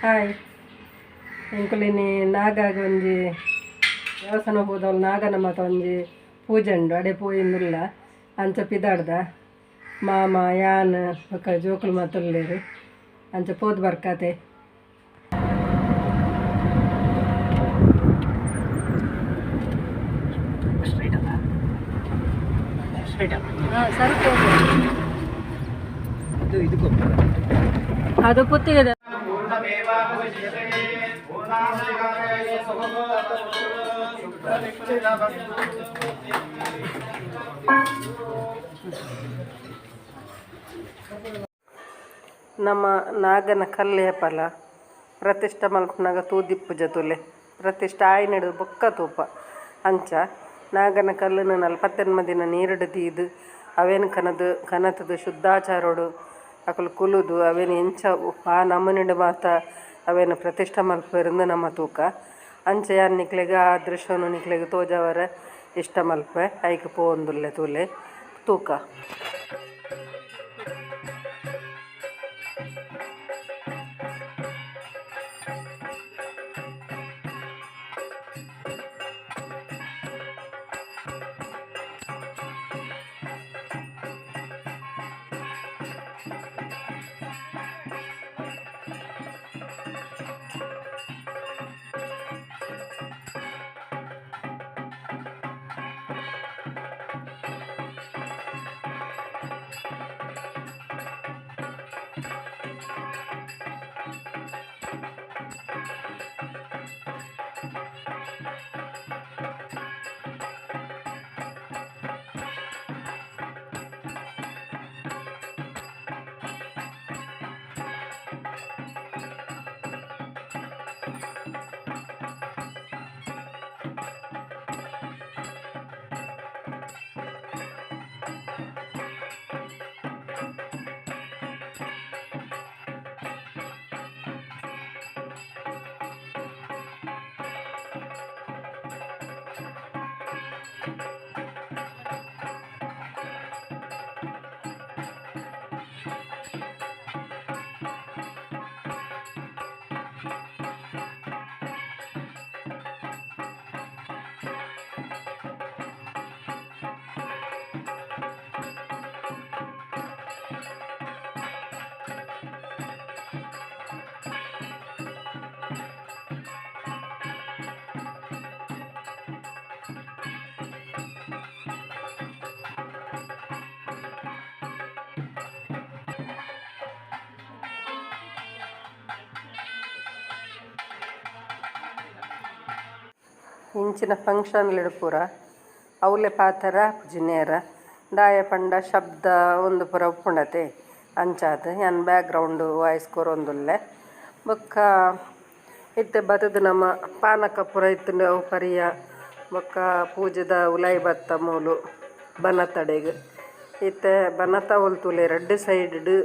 Hi. ಎಂಕುಲಿನಿ ನಾಗಾಗ ಒಂಜಿ ದೇವಸ್ಥಾನ ಪೋದವ್ಲು. ನಾಗನ ಮಾತ ಒಂಜಿ ಪೂಜೆ ಉಂಡು, ಅಡೆ ಪೋಯಿಂದುಲ್ಲ. ಅಂಚ ಪಿದಾಡ್ದ. ಮಾಮ, ಯಾನ್ ಬೊಕ್ಕ ಜೋಕುಲು ಮಾತ ಉಲ್ಲೆರ್. ಅಂಚ ಪೋದು ಬರ್ಕತೆ. ಸ್ಟ್ರೈಟ್ ಅಲ್ಲ, ಸ್ಟ್ರೈಟ್ ಅಲ್ಲ? ಹಾಂ, ಸರಿ. ಇದು ಇದಕ್ಕೆ ಹೋಗ್ತದೆ. ಅದು ಪುತ್ತಿಗೆ. ನಮ್ಮ ನಾಗನ ಕಲ್ಲೇಪಲ ಪ್ರತಿಷ್ಠೆ ಮಲ್ಪುನಗ ತೂದಿಪ್ಪುಜ ತೂಲೆ. ಪ್ರತಿಷ್ಠೆ ಆಯಿನೆಡ್ ಬೊಕ್ಕ ತೂಪ. ಅಂಚ ನಾಗನ ಕಲ್ಲುನು 49 ದಿನ ನೀರುಡು ದೀದ್, ಅವೆನ್ ಕನದು ಕನತುದು, ಶುದ್ಧಾಚಾರೊಡು ಅಕುಲು ಕುಲುದು, ಅವೆನ್ ಎಂಚ ಆ ನಮೂನೆಡ್ ಮಾತ ಅವೆನ್ ಪ್ರತಿಷ್ಠೆ ಮಲ್ಪುವೆರ್ಂದ್ ನಮ ತೂಕ. ಅಂಚ ಯಾನ್ ನಿಕ್ಲೆಗ್ ಆ ದೃಶ್ಯನು ನಿಕ್ಲೆಗ್ ತೋಜಾವರೆ ಇಷ್ಟ ಮಲ್ಪುವೆ. ಐಕ್ ಪೋವೊಂದುಲ್ಲೆ, ತೂಲೆ, ತೂಕ. ಇಂಚಿನ ಫಂಕ್ಷನ್ ಪೂರ ಅವ್ಲೆ ಪಾತರ ಜಿನೇರ. ದಾಯೆ ಪಂಡ ಶಬ್ದ ಉಂದು ಪೂರ ಉಪ್ಪುಂಡತೆ. ಅಂಚಾದ್ ಯಾನ್ ಬ್ಯಾಕ್ ಗ್ರೌಂಡ್ ವಾಯ್ಸ್ ಕೊರೊಂದುಲ್ಲೆ. ಬೊಕ್ಕ ಇತ್ತೆ ಬತ್ತುದು ನಮ ಪಾನಕ ಪೂರ ಇತ್ತುಂಡ ಅವು ಪರಿಯ. ಬೊಕ್ಕ ಪೂಜೆದ ಉಲಾಯಿ ಬತ್ತ. ಮೂಲು ಬನತಡೆಗ್ ಇತ್ತೆ ಬನತ ಅವ್ಲು ತೂಲೆ, ರಡ್ಡ್ ಸೈಡ್ ಡ್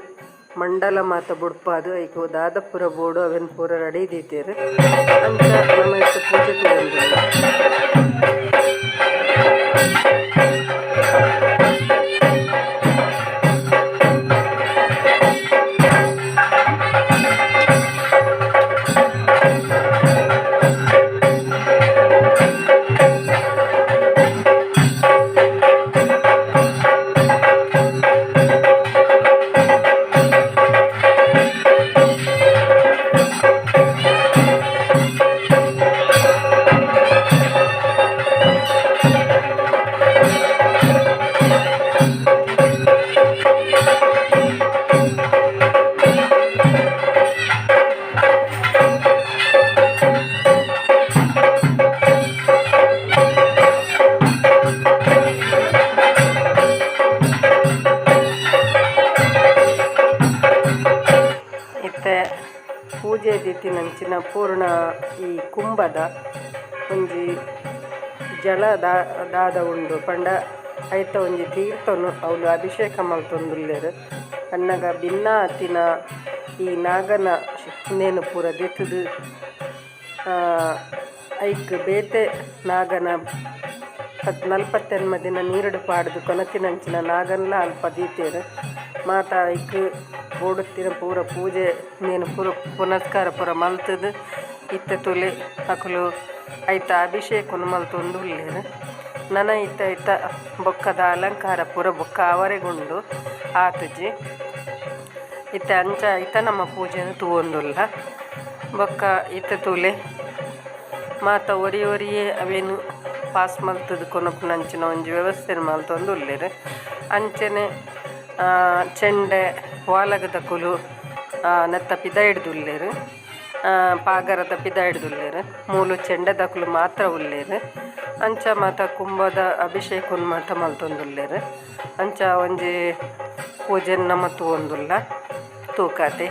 ಮಂಡಲ ಮಾತ ಬುಡ್ಪಾದ್, ಐಕ್ ದಾದ ಪೂರ ಬೋಡು ಅವೆನ್ ಪೂರ ರೆಡಿ ದೀತೆರ್. ಅಂಚ ನಮ ಇತ್ತೆ ಪೂಜೆ ತೂವೊಂದುಲ್ಲ. ಇತ್ತೆ ಪೂಜೆ ದೀತಿನಂಚಿನ ಪೂರ್ಣ ಈ ಕುಂಭದ ಒಂಜಿ ಜಲ ದಾದ ಉಂಡು ಪಂಡ, ಐತ ಒಂಜಿ ತೀರ್ಥನು ಅವ್ಲು ಅಭಿಷೇಕ ಮಲ್ತೊಂದುಲ್ಲೆರ್. ಪನ್ನಗ ಬಿನ್ನ ಆತಿನ ಈ ನಾಗನ ಉಂದೆನ್ ಪೂರ ದೆತ್ತುದು, ಐಕ್ ಬೇತೆ ನಾಗನ 49 ದಿನ ನೀರುಡು ಪಾಡ್ದು ಕೊನತಿನಂಚಿನ ನಾಗನ್ಲ ಅಲ್ಪ ದೀತೆರ್. ಮಾತ ಐಕ್. ಬೋಡುತ್ತಿನ ಪೂರ ಪೂಜೆ ಉಂದೆನ್ ಪೂರ ಪುನಸ್ಕಾರ ಪೂರ ಮಲ್ತುದು ಇತ್ತೆ ತೂಲೆ ಅಕುಲು ಐತ ಅಭಿಷೇಕನ್ ಮಲ್ತೊಂದುಲ್ಲೆರ್ ನನ ಇತ್ತೆ ಐತ ಬೊಕ್ಕದ ಅಲಂಕಾರ ಪೂರ ಬೊಕ್ಕ ಆವರೆಗುಂಡು ಆತುಜಿ. ಇತ್ತೆ ಅಂಚ ಐತ ನಮ ಪೂಜೆನ್ ತೂವೊಂದುಲ್ಲ ಬೊಕ್ಕ ಇತ್ತೆ ತೂಲೆ ಮಾತ ಒರಿ ಒರಿಯೆ ಅವೆನ್ ಪಾಸ್ ಮಲ್ತುದು ಕೊನೊಪುನಂಚಿನ ಒಂಜಿ ವ್ಯವಸ್ಥೆನ್ ಮಲ್ತೊಂದುಲ್ಲೆರ್ ಅಂಚನೆ ಚೆಂಡೆ ವಾಲಗದಕುಲು ನೆತ್ತ ಪಿದಾಯಿಡ್ದುಲ್ಲೆರ್ ಪಾಗರದ ಪಿದಾಯಿಡ್ದುಲ್ಲೆರ್ ಮೂಲು ಚೆಂಡೆದಕುಲು ಮಾತ್ರ ಉಲ್ಲೆರ್ ಅಂಚ ಮಾತ ಕುಂಭದ ಅಭಿಷೇಕನ್ ಮಾತ ಮಲ್ತೊಂದುಲ್ಲೆರ್ ಅಂಚ ಒಂಜಿ ಪೂಜೆನ್ ನಮ ತೂವೊಂದುಲ್ಲ ತೂಕಾತೆ.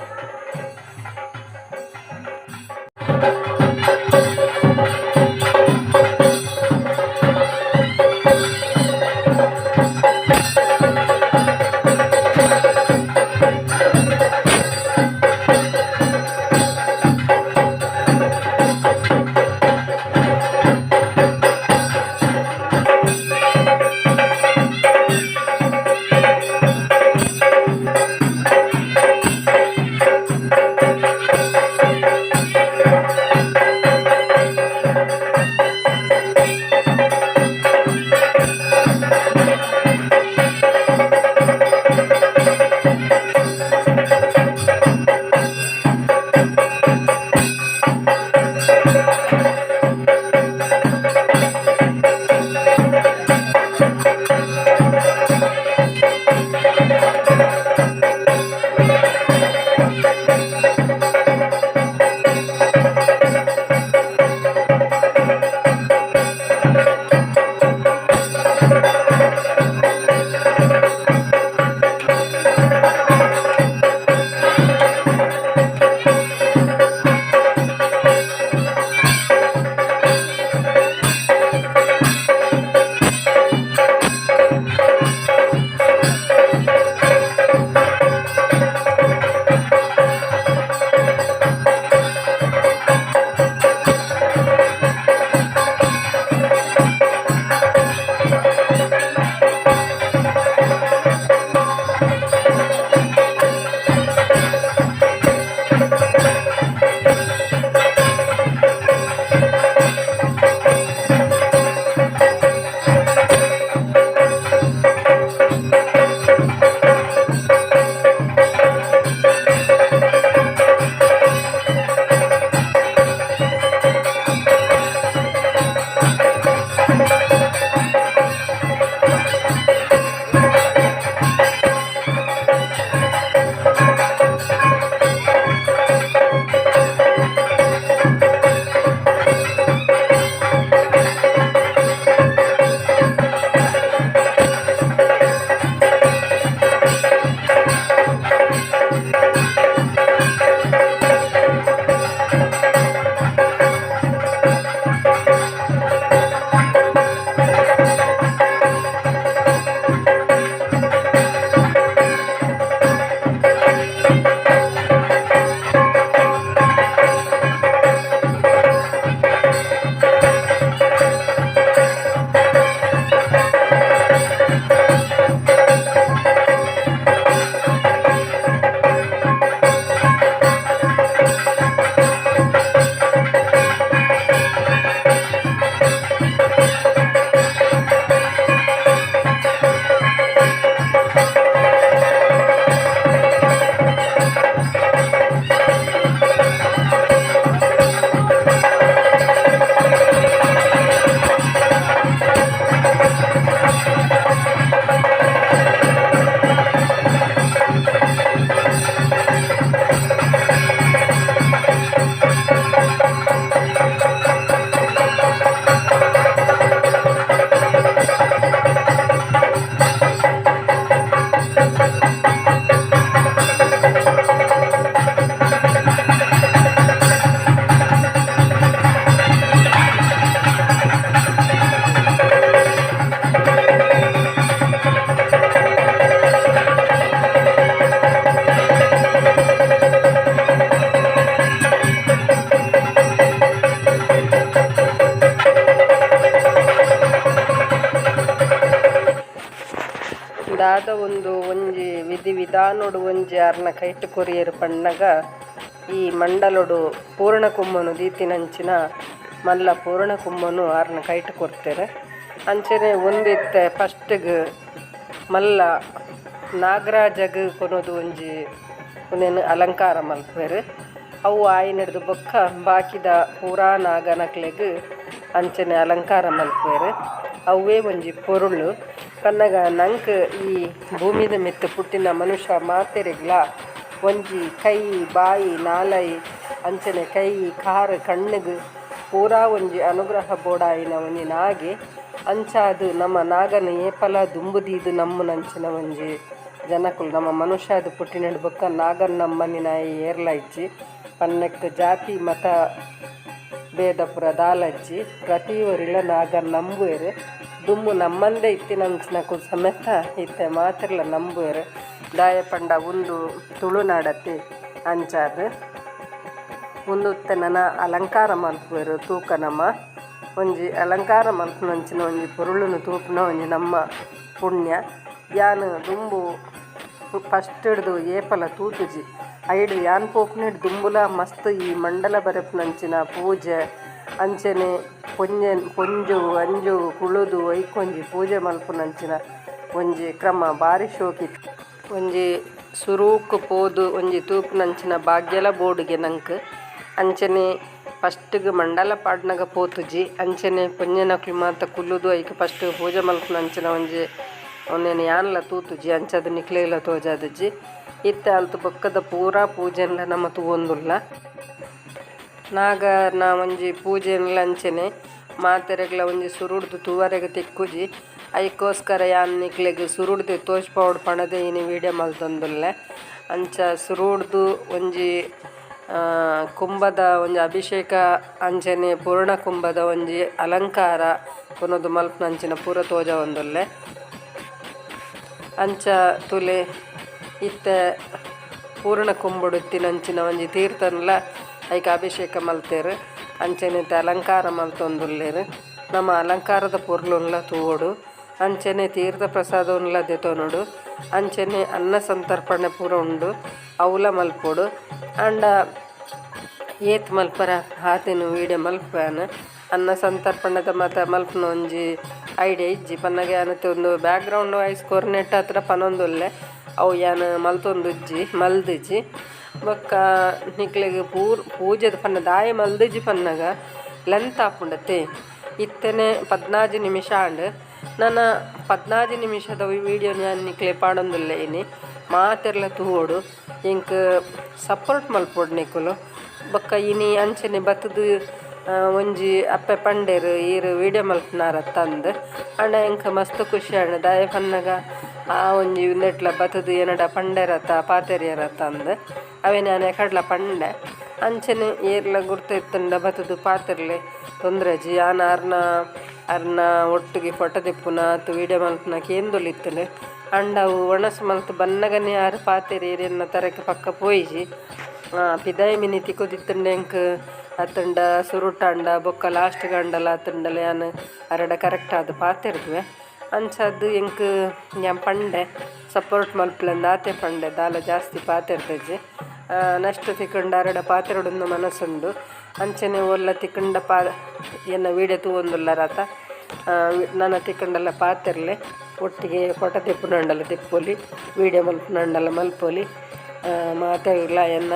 ದಾದ ಒಂದು ಒಂಜಿ ವಿಧ ವಿಧಿ ವಿಧಾನೊಡು ಒಂಜಿ ಆರ್ನ ಕೈಟ್ ಕೊರಿಯೆರ್ ಪನ್ನಗ ಈ ಮಂಡಲೊಡು ಪೂರ್ಣ ಕುಂಭನು ದೀತಿನಂಚಿನ ಮಲ್ಲ ಪೂರ್ಣ ಕುಂಭನು ಆರ್ನ ಕೈಟ್ ಕೊರ್ತೆರ್. ಅಂಚನೆ ಉಂದಿತ್ತೆ ಫಸ್ಟ್ಗ್ ಮಲ್ಲ ನಾಗರಾಜಗ್ ಕೊನೊದು ಒಂಜಿ ಉಂದೆನ್ ಅಲಂಕಾರ ಮಲ್ಪುವೆರ್. ಅವು ಆಯಿನೆಡ್ದ್ ಬೊಕ್ಕ ಬಾಕಿದ ಪೂರಾ ನಾಗನಕ್ಲೆಗ್ ಅಂಚನೆ ಅಲಂಕಾರ ಮಲ್ಪುವೆರ್. ಅವ್ವೇ ಒಂಜಿ ಪೊರುಳು ಪನ್ನಗ ನಂಕ್ ಈ ಭೂಮಿದ ಮಿತ್ತ್ ಪುಟ್ಟಿನ ಮನುಷ್ಯ ಮಾತೆರೆಗ್ಲ ಒಂಜಿ ಕೈ ಬಾಯಿ ನಾಲಯಿ ಅಂಚನೆ ಕೈ ಕಾರ್ ಕಣ್ಣುಗ್ ಪೂರಾ ಒಂಜಿ ಅನುಗ್ರಹ ಬೋಡಾಯಿನ ಒಂಜಿ ನಾಗೆ. ಅಂಚಾದ್ ನಮ ನಾಗನ್ ಏಪಲ ದುಂಬು ದೀದ್ ನಂಬುನಂಚಿನ ಒಂಜಿ ಜನಕುಲು ನಮ ಮನುಷ್ಯಾದ್ ಪುಟ್ಟಿನೆಡ್ ಬೊಕ್ಕ ನಾಗನ್ ನಂಬಂದಿನಾಯೆ ಏರ್ಲ ಇಜ್ಜಿ. ಪನ್ನೆಕ್ ಜಾತಿ ಮತ ಭೇದ ಪೂರ ದಾಲಜ್ಜಿ ಪ್ರತಿ ಒರಿಲ ನಾಗನ್ ನಂಬುವೆರ್. ದುಂಬು ನಮ್ಮಂದೆ ಇತ್ತಿನಂಚಿನಕುಲು ಸಮೇತ ಇತ್ತೆ ಮಾತೆರ್ಲ ನಂಬುವೆರ್. ದಾಯೆ ಪಂಡ ಉಂದು ತುಳುನಾಡತೆ ಅಂಚಾದ್ ಉಂದು ಇತ್ತೆ ನನ ಅಲಂಕಾರ ಮಲ್ಪುವೆರ್ ತೂಕ ನಮ ಒಂಜಿ ಅಲಂಕಾರ ಮಲ್ಪುನಂಚಿನ ಒಂಜಿ ಪೊರುಳುನು ತೂಪುನ ಒಂಜಿ ನಮ್ಮ ಪುಣ್ಯ. ಯಾನ್ ದುಂಬು ಫಸ್ಟ್ ಡ್ದು ಏಪಲ ತೂತುಜಿ ಐಡ್ ಯಾನ್ ಪೋಪುನೆಡ್ ದುಂಬುಲ ಮಸ್ತ್ ಈ ಮಂಡಲ ಬರೆಪುನಂಚಿನ ಪೂಜೆ ಅಂಚನೆ ಪೊಂಜೆ ಪೊಂಜೊವು ಅಂಜೊವು ಕುಲ್ಲುದು ಐಕೊಂಜಿ ಪೂಜೆ ಮಲ್ಪುನಂಚಿನ ಒಂಜಿ ಕ್ರಮ ಬಾರಿ ಶೋಕಿತ್ತು. ಒಂಜಿ ಸುರೂಕು ಪೋದು ಒಂಜಿ ತೂಪುನಂಚಿನ ಭಾಗ್ಯಲ ಬೋಡುಗೆ ನಂಕ್. ಅಂಚನೆ ಫಸ್ಟ್ ಗ್ ಮಂಡಲ ಪಾಡ್ನಗ ಪೋತುಜಿ ಅಂಚನೆ ಪೊಂಜೆನಕುಲು ಮಾತ ಕುಲ್ಲುದು ಐಕ್ ಫಸ್ಟ್ ಪೂಜೆ ಮಲ್ಪುನಂಚಿನ ಒಂಜಿ ಉಂದೆನ್ ಯಾನ್ಲ ತೂತುಜಿ ಅಂಚಾದ್ ನಿಕ್ಲೆಗ್ಲ ತೋಜಾದುಜಿ. ಇತ್ತೆ ಅಲ್ತ್ ಬೊಕ್ಕದ ಪೂರ ಪೂಜೆನ್ಲ ನಮ ತೂವೊಂದುಲ್ಲ. ನಾಗನ ಒಂಜಿ ಪೂಜೆನ್ಲ ಅಂಚನೆ ಮಾತೆರೆಗ್ಲ ಒಂಜಿ ಸುರುಡ್ದು ತೂವರೆಗ್ ತಿಕ್ಕುಜಿ. ಐಕೋಸ್ಕರ ಯಾನ್ ನಿಕ್ಲೆಗ್ ಸುರುಡ್ದು ತೋಜ್ಪಾವೊಡು ಪಂಡ್‌ದ್ ಇನಿ ವೀಡಿಯೋ ಮಲ್ತೊಂದುಲ್ಲೆ. ಅಂಚ ಸುರುಡ್ದು ಒಂಜಿ ಕುಂಭದ ಒಂಜಿ ಅಭಿಷೇಕ ಅಂಚನೆ ಪೂರ್ಣ ಕುಂಭದ ಒಂಜಿ ಅಲಂಕಾರ ಕೊನೊದು ಮಲ್ಪುನಂಚಿನ ಪೂರ ತೋಜಾವೊಂದುಲ್ಲೆ. ಅಂಚ ತೂಲೆ ಇತ್ತೆ ಪೂರ್ಣ ಕುಂಭಡ್ ಇತ್ತಿನಂಚಿನ ಒಂಜಿ ತೀರ್ಥನ್ಲ ಐಕ್ ಅಭಿಷೇಕ ಮಲ್ತೆರ್. ಅಂಚನೆ ಇತ್ತೆ ಅಲಂಕಾರ ಮಲ್ತೊಂದುಲ್ಲೆರ್. ನಮ ಅಲಂಕಾರದ ಪೊರ್ಲುನ್ಲ ತೂವೊಡು. ಅಂಚನೆ ತೀರ್ಥ ಪ್ರಸಾದೊನ್ಲ ದೆತೊನೊಡು. ಅಂಚನೆ ಅನ್ನ ಸಂತರ್ಪಣೆ ಪೂರ ಉಂಡು ಅವ್ಲ ಮಲ್ಪೊಡು. ಆಂಡ ಏತ್ ಮಲ್ಪರ ಆತೆನ್ ವೀಡಿಯೋ ಮಲ್ಪುವೆ. ಅನ್ನ ಸಂತರ್ಪಣೆದ ಮಾತ ಮಲ್ಪುನ ಒಂಜಿ ಐಡಿಯಾ ಇಜ್ಜಿ. ಪನ್ನಗ ಯಾನ್ ಉಂದು ಬ್ಯಾಕ್ ಗ್ರೌಂಡ್ ವಾಯ್ಸ್ ಕೊರ್ನೆಟ್ ಹತ್ರ ಪನೊಂದುಲ್ಲೆ ಅವು ಯಾನ್ ಮಲ್ತೊಂದುಜ್ಜಿ ಮಲ್ದಿಜಿ. ಬೊಕ್ಕ ನಿಕ್ಲೆಗ್ ಪೂಜೆದ ಪನ್ನ ದಾಯೆ ಮಲ್ದಿಜಿ ಪನ್ನಗ ಲೆಂತ್ ಆಪುಂಡತೆ. ಇತ್ತೆನೆ 14 ನಿಮಿಷ ಆಂಡ್. ನನ 14 ನಿಮಿಷದ ವೀಡಿಯೋನ್ ಯಾನ್ ನಿಕ್ಲೆ ಪಾಡೊಂದುಲ್ಲೆ ಇನಿ. ಮಾತೆರ್ಲ ತೂವೊಡು ಎಂಕ್ ಸಪೋರ್ಟ್ ಮಲ್ಪೊಡು ನಿಕುಲು. ಬೊಕ್ಕ ಇನಿ ಅಂಚನೆ ಬತ್ತುದು ಒಂಜಿ ಅಪ್ಪೆ ಪಂಡೆರ್ ಈರ್ ವೀಡಿಯೋ ಮಲ್ಪುನಾರತ್ತಂದ್. ಆಂಡ ಎಂಕ್ ಮಸ್ತ್ ಖುಷಿ ಆಂಡ್ ದಾಯೆ ಪನ್ನಗ ಆ ಒಂಜಿ ಉಂದೆಟ್ಲ ಬತ್ತುದು ಎನಡ ಪಂಡೆರತ್ತ ಪಾತೆರಿಯರತ್ತಂದ್. ಅವೆನ್ ಯಾನ್ ಎಕಡ್ಲ ಪಂಡೆ. ಅಂಚನೆ ಏರ್ಲ ಗುರ್ತ ಇತ್ತುಂಡ ಬತ್ತುದು ಪಾತೆರ್ಲೆ ತೊಂದ್ರೆ ಇಜ್ಜಿ. ಯಾನ್ ಆರ್ನ ಅರ್ನ ಒಟ್ಟುಗೆ ಫೋಟೋ ದೆಪ್ಪುನ ಅತ್ತ್ ವೀಡಿಯೋ ಮಲ್ಪುನ ಕೇಂದೊಲಿತ್ತುಂಡು. ಆಂಡ ಅವು ವಣಸ್ ಮಲ್ತ್ ಬನ್ನಗನೆ ಆರ್ ಪಾತೆರಿಯೆರ್ ಎನ್ನ ತರೆಕ್ ಪಕ್ಕ ಪೋಯಿಜಿ. ಪಿದಾಯಿ ಮಿನಿ ತಿಕ್ಕುದಿತ್ತುಂಡ ಎಂಕ್ ಅತ್ತುಂಡ ಸುರುಟಾಂಡ ಬೊಕ್ಕ ಲಾಸ್ಟ್ ಗಾಂಡಲ ಅತ್ತುಂಡಲ ಯಾನ್ ಅರೆಡ ಕರೆಕ್ಟ್ ಆದ್ ಪಾತೆರ್ದುವೆ. ಅಂಚಾದ್ ಎಂಕ್ ಯಾನ್ ಪಂಡೆ ಸಪೋರ್ಟ್ ಮಲ್ಪುಲೆಂದ್ ಆತೆ ಪಂಡೆ ದಾಲ ಜಾಸ್ತಿ ಪಾತೆರ್ದಿಜಿ. ನೆಕ್ಸ್ಟ್ ತಿಕ್ಕುಂಡ ಅರೆಡ ಪಾತೆರೊಡುಂದು ಮನಸ್ಸುಂಡು. ಅಂಚನೆ ಓಲ್ಲ ತಿಕ್ಕುಂಡ ಪಾ ಎನ್ನ ವೀಡಿಯೋ ತೂವೊಂದುಲ್ಲರತ ನನ ತಿಕ್ಕುಂಡಲ ಪಾತೆರ್ಲೆ ಒಟ್ಟಿಗೆ ಫೋಟೋ ದೆಪ್ಪುನಂಡಲ ದೆಪ್ಪೊಲಿ ವೀಡಿಯೋ ಮಲ್ಪುನಂಡಲ ಮಲ್ಪೊಲಿ. ಮಾತೆರ್ಲ ಎನ್ನ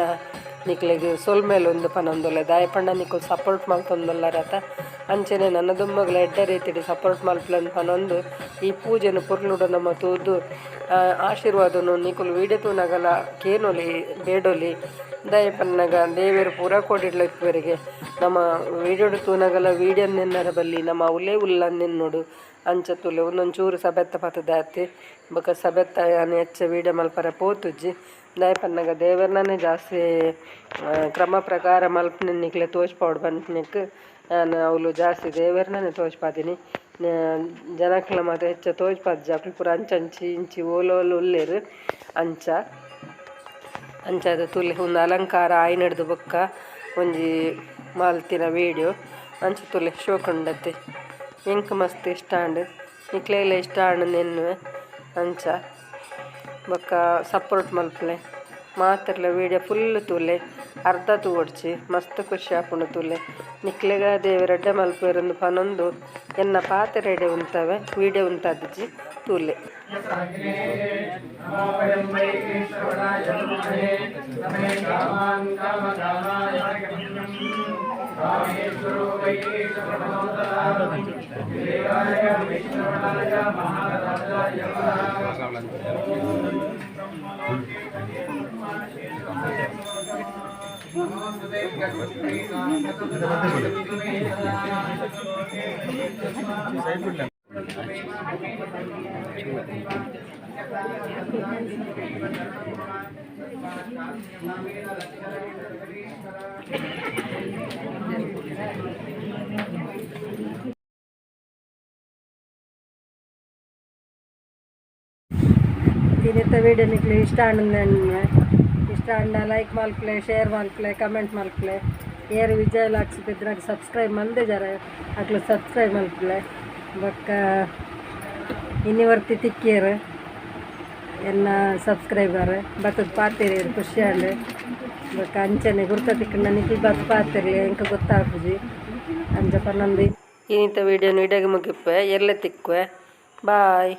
ನಿಕ್ಲೆಗ್ ಸೊಲ್ಮೆಲು ಉಂದು ಪನೊಂದುಲ್ಲೆ ದಾಯೆ ಪಂಡ ನಿಕುಲು ಸಪೋರ್ಟ್ ಮಲ್ತೊಂದುಲ್ಲರತ. ಅಂಚನೆ ನನ ದುಂಬಗ್ಲ ಎಡ್ಡೆ ರೀತಿಡ್ ಸಪೋರ್ಟ್ ಮಲ್ಪುಲೆಂದ್ ಪನೊಂದು ಈ ಪೂಜೆನ್ ಪೊರ್ಲುಡು ನಮ ತೂದು ಆಶೀರ್ವಾದನು ನಿಕುಲು ವೀಡಿಯೋ ತೂನಗಲ ಕೇನೊಲಿ ಬೇಡೊಲಿ. ದಾಯೆ ಪನ್ನಗ ದೇವೆರ್ ಪೂರ ಕೋಡಿಡ್ಲ ಇಪ್ಪುವೆರಿಗೆ. ನಮ ವೀಡಿಯೋಡು ತೂನಗಲ ವೀಡಿಯೋ ನೆನ್ನರ ಬಲ್ಲಿ ನಮ ಅವ್ಲೇ ಉಲ್ಲ ನೆನ್ನೊಡು. ಅಂಚ ತೂಲೆ ಉಂದೊಂಚೂರು ಸಬೆತ್ತ ಪತುದಾತೆ. ಬೊಕ ಸಬೆತ್ತ ಯಾನ್ ಎಚ್ಚ ವೀಡಿಯೋ ಮಲ್ಪರೆ ಪೋತುಜಿ. ದಾಯೆ ಪನ್ನಗ ದೇವೆರ್ನನೆ ಜಾಸ್ತಿ ಕ್ರಮ ಪ್ರಕಾರ ಮಲ್ಪುನ ನಿಕ್ಲೆ ತೋಜ್ಪಾವೊಡು ಪನ್ಪಿನೆಕ್ ಯಾನ್ ಅವ್ಲು ಜಾಸ್ತಿ ದೇವೆರ್ನನೆ ತೋಜ್ಪಾದಿನಿ. ಜನಕ್ಲ ಮಾತ ಹೆಚ್ಚ ತೋಜ್ಪಾದಿಜಿ ಅಕುಲು ಪೂರ ಅಂಚಂಚಿ ಇಂಚಿ ಓಲೋಲು ಉಲ್ಲೆರ್ ಅಂಚ. ಅಂಚಾದ್ ತೂಲೆ ಉಂದು ಅಲಂಕಾರ ಆಯಿನೆಡ್ದ್ ಬೊಕ್ಕ ಒಂಜಿ ಮಲ್ತಿನ ವೀಡಿಯೋ. ಅಂಚ ತೂಲೆ ಶೋಕುಂಡತೆ ಎಂಕ್ ಮಸ್ತ್ ಇಷ್ಟ ಆಂಡ್ ನಿಕ್ಲೆಗ್ಲ ಇಷ್ಟ ಆಂಡ್ ಎನ್ನುವೆ ಅಂಚ. ಬೊಕ್ಕ ಸಪೋರ್ಟ್ ಮಲ್ಪುಲೆ. ಮಾತೆರ್ಲ ವೀಡಿಯೋ ಫುಲ್ ತೂಲೆ, ಅರ್ಧ ತೂವೊಡ್ಚಿ. ಮಸ್ತ್ ಖುಷಿ ಆಪುಂಡು ತೂಲೆ. ನಿಕ್ಲೆಗ ದೇವೆರ್ ಎಡ್ಡೆ ಮಲ್ಪುವೆರ್ ಪನೊಂದು ಎನ್ನ ಪಾತೆರೆಡೆ ಉಂತವೆ. ವೀಡಿಯೋ ಉಂತಾದಿಜಿ, ತೂಲೆ. ಇನಿತ ವೀಡಿಯೋ ನಿಕ್ಲೆ ಇಷ್ಟ ಆಂಡ್, ಇಷ್ಟ ಆಂಡ ಲೈಕ್ ಮಲ್ಪುಲೆ, ಶೇರ್ ಮಲ್ಪುಲೆ, ಕಮೆಂಟ್ ಮಲ್ಪುಲೆ. ಏರ್ ವಿಜಯ್ ವ್ಲಾಗ್ಸ್ ಬೆದ್ರಾಗ ಸಬ್ಸ್ಕ್ರೈಬ್ ಮಲ್ದಿಜಾರ, ಅಕ್ಲು ಸಬ್ಸ್ಕ್ರೈಬ್ ಮಲ್ಪುಲೆ. ಬೊಕ್ಕ ಇನ್ನಿವರ್ತಿ ತಿಕ್ಕಿಯರು ಎನ್ನ ಸಬ್ಸ್ಕ್ರೈಬರ್, ಬತ್ತದ ಪಾತೆರಿಯರು, ಖುಷಿ ಆಂಡ್. ಬೊಕ್ಕ ಅಂಚನೆ ಗುರ್ತ ತಿಕ್ಕಂಡ ನಿಕ್ಲು ಬತ್ ಪಾತೆರ್ಲೆ, ಎಂಕ್ ಗೊತ್ತಾಪುಜಿ. ಅಂಚ ಪನ್ನೊಂದು ಇನಿತ ವೀಡಿಯೋನು ಇಡೆಗ್ ಮುಗಿಪೆ. ಎಲ್ಲೆ ತಿಕ್ಕುವೆ, ಬಾಯ್.